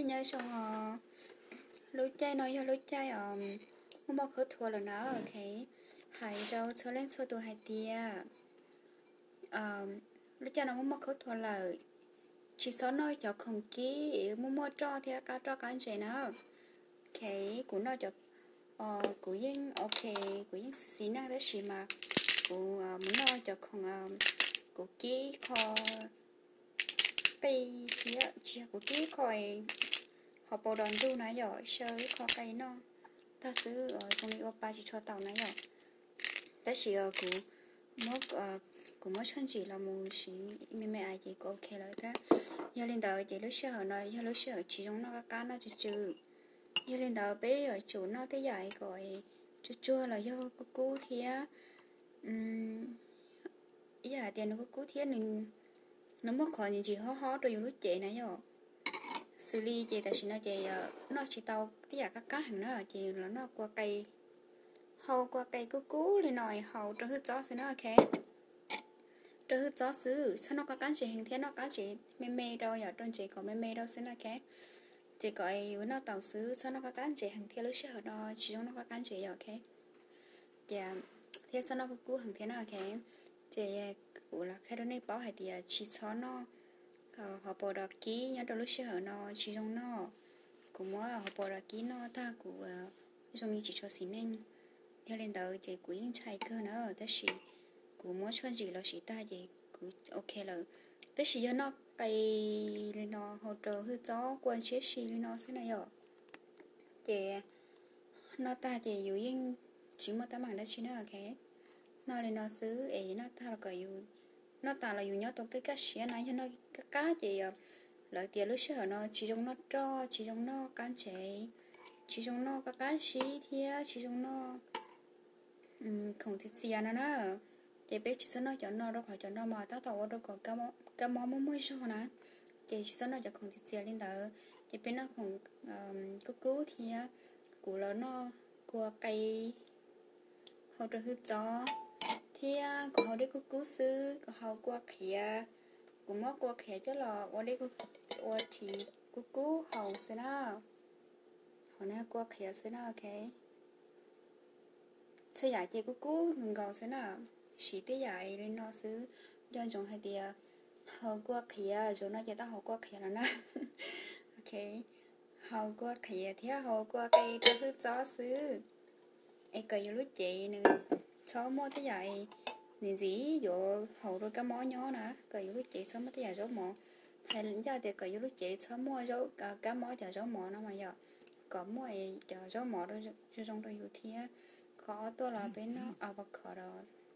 Nyob zoo os, lub caij no yog lub caij os, muaj muaj khaub thuas lawm na, ok. Hais rau txhua leej txhua tus hais tias lub caij no muaj muaj khaub thuas lawm, tsis txhob noj cov khoom kib muaj muaj roj thiab qab roj qab ntses na. Ok, kuv noj cov, kuv yeej ok, kuv yeej xis xis neej tab sis mas kuv mus noj cov khoom, kuv kib kho qe thiab tsis yog kuv kib kho hauv paus dos ntug na yom, xyaw ib qho qe noj tag xwb, zoo li ua pa tsis tshua taus na yom. Tab sis kuv muab, kuv muab tshuaj ntsim los mus siv me me es ces kuv ok lawm thiab. Yog li ntawd ces lub sij hawm no yog lub sij hawm tsis zoo noj qab qab noj tsw tsw. Yog li ntawd peb yuav tsum noj tej yam kom tsuag tsuag los yog kub kub thiab, ib yam hais tias nws kub kub thiab nws muaj qhov ntsim ntsim hob hob rau yus lub cev na yom. Xws li ces tam sim no ces noj tsis tau tej yam qab qab heev na ces los noj kua qe, hau kua qe kub kub li no haus rau hwj txob xwb na, ok. Rau hwj txob xwb, txhob noj qab qab ntses heev thiab, noj qab ntses me me rau yom, rau ntses kom me me rau xwb na, ok. Ces kom yus noj taus xwb, txhob noj qab qab ntses heev thiab, lub sij hawm no tsis zoo noj qab qab ntses yom, ok. Ces thiab txhob noj kub kub heev thiab na, ok. Ces kuv los qhia rau nej paub hais tias tsis txhob noj hauv paus dos kib nyob rau lub sij hawm no tsis zoo noj. Kuv muab hauv paus dos kib noj tag kuv zoo li tsis tshua xis neej. Yog li ntawd ces kuv yeej ntshai kawg na, tab sis kuv muab tshuaj ntsim los siv tag ces kuv ok lawm. Tab sis yog noj qe li no hau rau hwj txob kua ntshiab si li no xwb na yom, ces noj tag ces yus yeej tsis muaj teeb meem dab tsi na, ok. Noj li no xwb es noj tag los kom yus, noj tas los yus nyob tau kaj kaj siab na, yog noj qab qab ces lawv tias lub sij hawm no tsis zoo noj roj, tsis zoo noj qab ntsev, tsis zoo noj qab qab sib thiab tsis zoo noj khoom txias txias no na. Ces peb tsis txhob noj cov no rau qhov cov no mas tab tom ua rau kom kab mob muaj muaj zog na. Ces tsis txhob noj cov khoom txias txias li ntawd, ces peb noj khoom kub kub thiab. Kuv los noj kua qe hau rau hwj txob thiab kuv hau dej kub kub xwb, kuv hau kua qhiav. Kuv muab kua qhiav coj los ua dej, ua thiv kub kub haus xwb na. Hau na, kua qhiav xwb na, ok. Txhua yam ces kub kub nkaus nkaus xwb na, siv tej yam li no xwb. Nco ntsoov hais tias hau kua qhiav, zaum no ces tau hau kua qhiav los na. Ok, hau kua qhiav thiab hau kua qe rau hwj txob xwb, es kom yus lub cev nws txhob muaj tej yam ntxim ntxim yuav haum rau kab mob nyob na, kom yus lub cev txhob muaj tej yam zaub mov. Hais ncaj tias kom yus lub cev txhob muaj kab mob cov zaub mov no mas yom, kom muaj cov zaub mov zoo zoo rau yus thiab. Qhov ob tuaj los peb noj avocado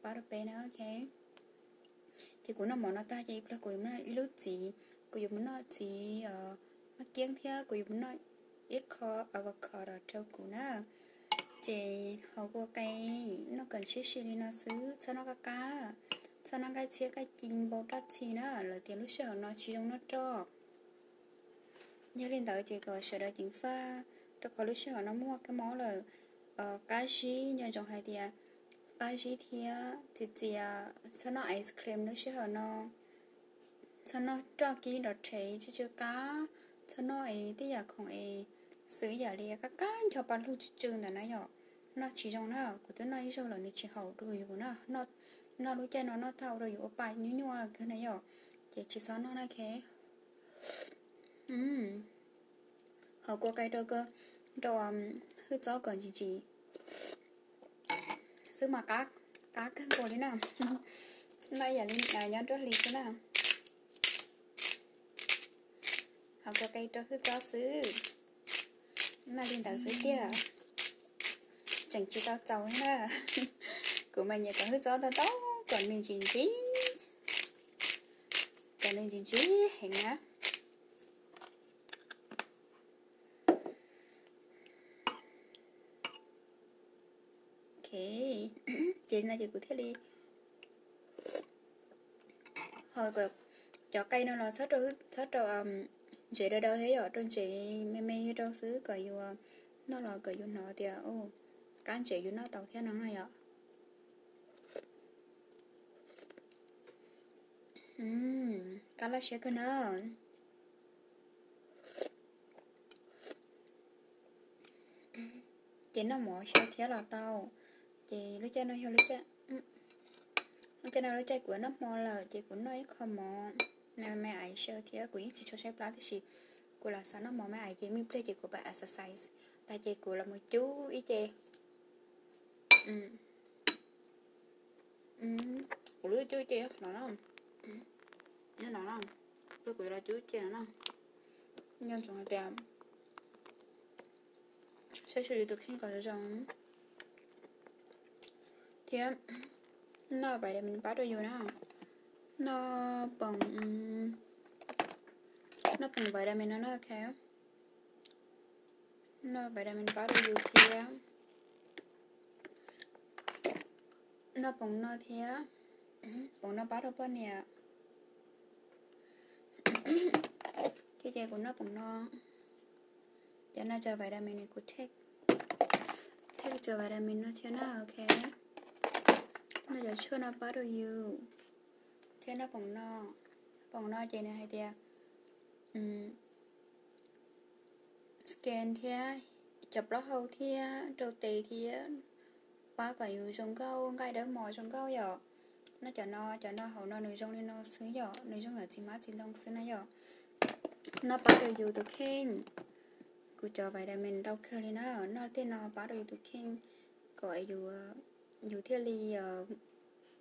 pab rau peb na, ok. Ces kuv noj mov no tag ces ib pliag kuv yuav mus noj ib lub txiv, kuv yuav mus noj txiv maj kiab thiab kuv yuav mus noj ib qho avocado rau kuv na. Ces hau kua qe, noj kom ntshiab si li no xwb, txhob noj qab qab, txhob noj nqaij txhiab nqaij ci npau roj txhi na, lawv tias lub sij hawm no tsis zoo noj roj. Yog li ntawd ces kom sawv daws ceev faj, rau qhov lub sij hawm no muaj kab mob lawm. Qab zib, nco ntsoov hais tias qab zib thiab txias txias, txhob noj ice cream lub sij hawm no, txhob noj roj kib nrov rhev tsw tsw qab, txhob noj es tej yam khoom es xwm yam li qab qab ncho pa lug tsw tsw ntawd na yom, noj tsis zoo na. Kuv twb noj ib zaug lawm nws tsis haum rau yus na, noj lub caij no noj tag ua rau yus ua pa nyuaj nyuaj kawg na yom, ces tsis txhob noj na, ok. Hau kua qe rau, rau hwj txob kom ntsim ntsim xwb mas qab kawg nkaus li na. Noj yam li nyob nruab hlis xwb na. Hau kua qe rau hwj txob xwb, noj li ntawd xwb tiag. Tseem tsis tau txaus li na. Kuv mas nyiam kom hwj txob tau tau kom nws ntsim ntsim, kom nws ntsim ntsim heev na. Ok, ces no ces kuv thiaj li hau cov qe no los txhob rau ntsev daw daw thiab yom, rau ntsev me me rau xwb kom yus noj los kom yus hnov tias qab ntsev yus noj tau thiab no na yom. Qab laj siab kawg na. Ces noj mov xyaw thiab los tau. Ces lub caij no yog lub caij, lub caij no lub caij kuv noj hmo lawm ces kuv noj ib qho mov me me aiv xyaw thiab kuv yeej tsis tshua saib plab tiam sis kuv lam xav noj mov me aiv ces me pliag ces kuv pab exercise tas ces kuv los mus cub ib ce. Kuv lub cub ce no, no, kuv los cub ce no na. Nco ntsoov hais tias saib xyuas yus tus kheej kom zoo zoo thiab noj vitamin pab rau yus na. Noj poom, noj poom vitamin no na, ok. Noj vitamin pab rau yus thiab. Noj poom no thiab, poom no pab rau poj niam. Thiab ces kuv noj poom no, cov no cov vitamin kuv take, take cov vitamin no thiab na, ok. Noj cov tshuaj no pab rau yus thiab noj poom no. Poom no ces nws hais tias skin thiab cov plaub hau thiab rau tes thiab pab kom yus zoo nkauj, nqaij dawb mos zoo nkauj yom. Noj cov no, cov no hauv no nws zoo li no xwb yom, nws zoo yam txiv hmab txiv ntoo xwb na yom. Noj pab rau yus tus kheej. Kuv cov vitamin ntau kawg li na, noj tej no pab rau yus tus kheej kom yus thiaj li,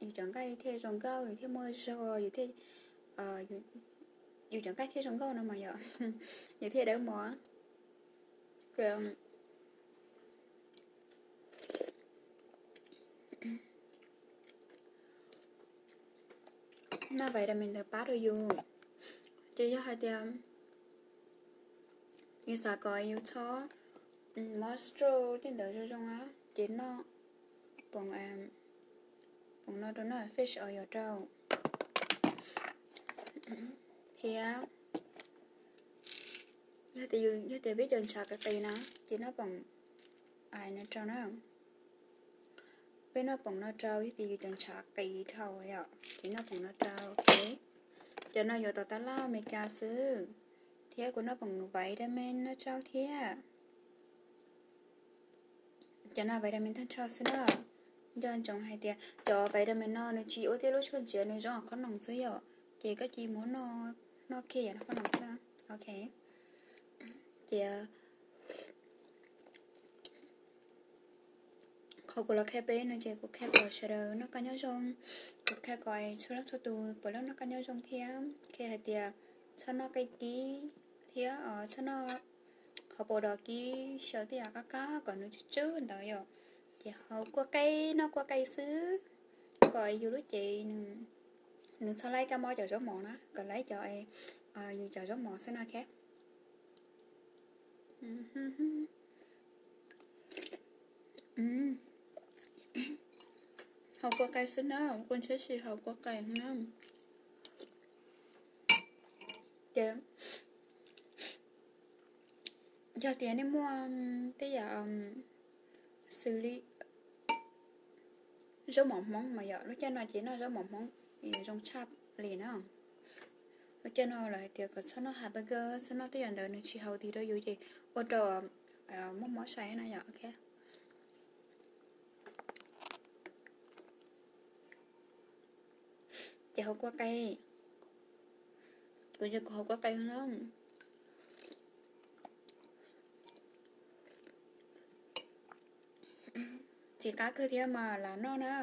yus cov nqaij thiaj zoo nkauj, yus thiaj muaj zog, yus thiaj, yus cov nqaij thiaj zoo nkauj no mas yom, yus thiaj dawb mos. Noj vitamin ntawd pab rau yus. Ces yog hais tias yus xav kom yus txhob moisture tej ntawd zoo zoo na, ces noj poom, poom no rau, noj fish oil rau. Thiab yog tias peb cov ntshav qis qis na, ces noj poom no rau na. Peb noj poom no rau yog tias yus cov ntshav qis dhau yom, ces noj poom no rau, ok. Cov no yuav tom tab laj Amelikas xwb. Thiab kuv noj poom vitamin no rau thiab. Cov no vitamin tag nrho xwb na. Nco ntsoov hais tias cov vitamin no nws tsis ua tej lub tshuaj ntsiav, nws zoo qhob noom xwb yom, ces koj cia li muab noj kiag yam qhob noom xwb, ok. Ces qhov kuv los qhia peb no ces kuv qhia kom sawv daws noj qab nyob zoo, kuv qhia kom txhua leej txhua tus puav leej noj qab nyob zoo thiab qhia hais tias txhob noj qij kib thiab txhob noj qhov paus dos kib, xyaw tej yam qab qab kom nws tsw tsw ntawd yom. Ces haus kua qe, noj kua qe xwb kom yus lub cev nws txhob laib kab mob cov zaub mov na, kom laib cov, yus cov zaub mov xwb no, ok. Haus kua qe xwb na, kua ntshiab si haus kua qe na. Ces yog tias nej muaj tej yam xws li zaub mov Hmoob mas yom, lub caij no ces noj zaub mov Hmoob zoo tshaj li na. Lub caij no lawv hais tias kom txhob noj hamburger, txhob noj tej yam ntawd, nws tsis haus tig rau yus ces ua rau muaj mob sai na yom, ok. Ces haus kua qe, kuv ces kuv haus kua qe na. Txiv qab kawg thiab mas lam noj na.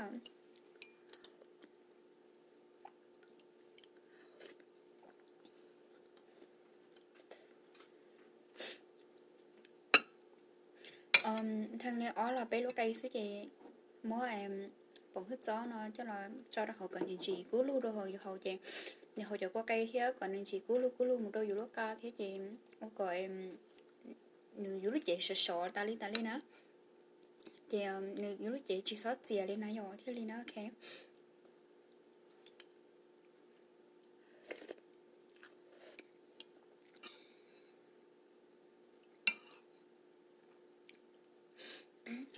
Thee li ob los peb lub qe xwb ces muab poom hwj txob no coj los tso rau hauv kom ntsim ntsim kub lug rau hauv yus haus ces yus haus cov kua qe thiab kom nws ntsim kub lug kub lug mus rau yus lub qa thiab ces ua kom nws yus lub cev sov sov tas li tas li na. Ces nws yus lub cev tsis txhob txias li na yom, thiaj li na, ok.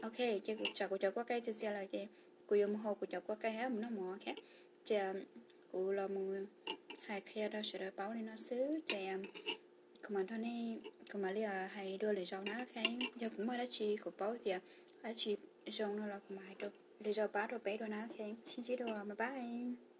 Ok, ces kuv tsam kuv cov kua qe txias txias lawm ces kuv yuav mus haus kuv cov kua qe thiab mus noj mov, ok. Ces kuv los mus hais qhia rau sawv daws paub li no xwb ces kuv mam nrog nej, kuv mam li hais dua lwm zaus na, ok. Yog kuv muaj dab tsi kuv paub tias dab tsi zoo no los kuv mam hais lwm zaus pab rau peb dua na, ok. Sib ntsib dua, bye bye.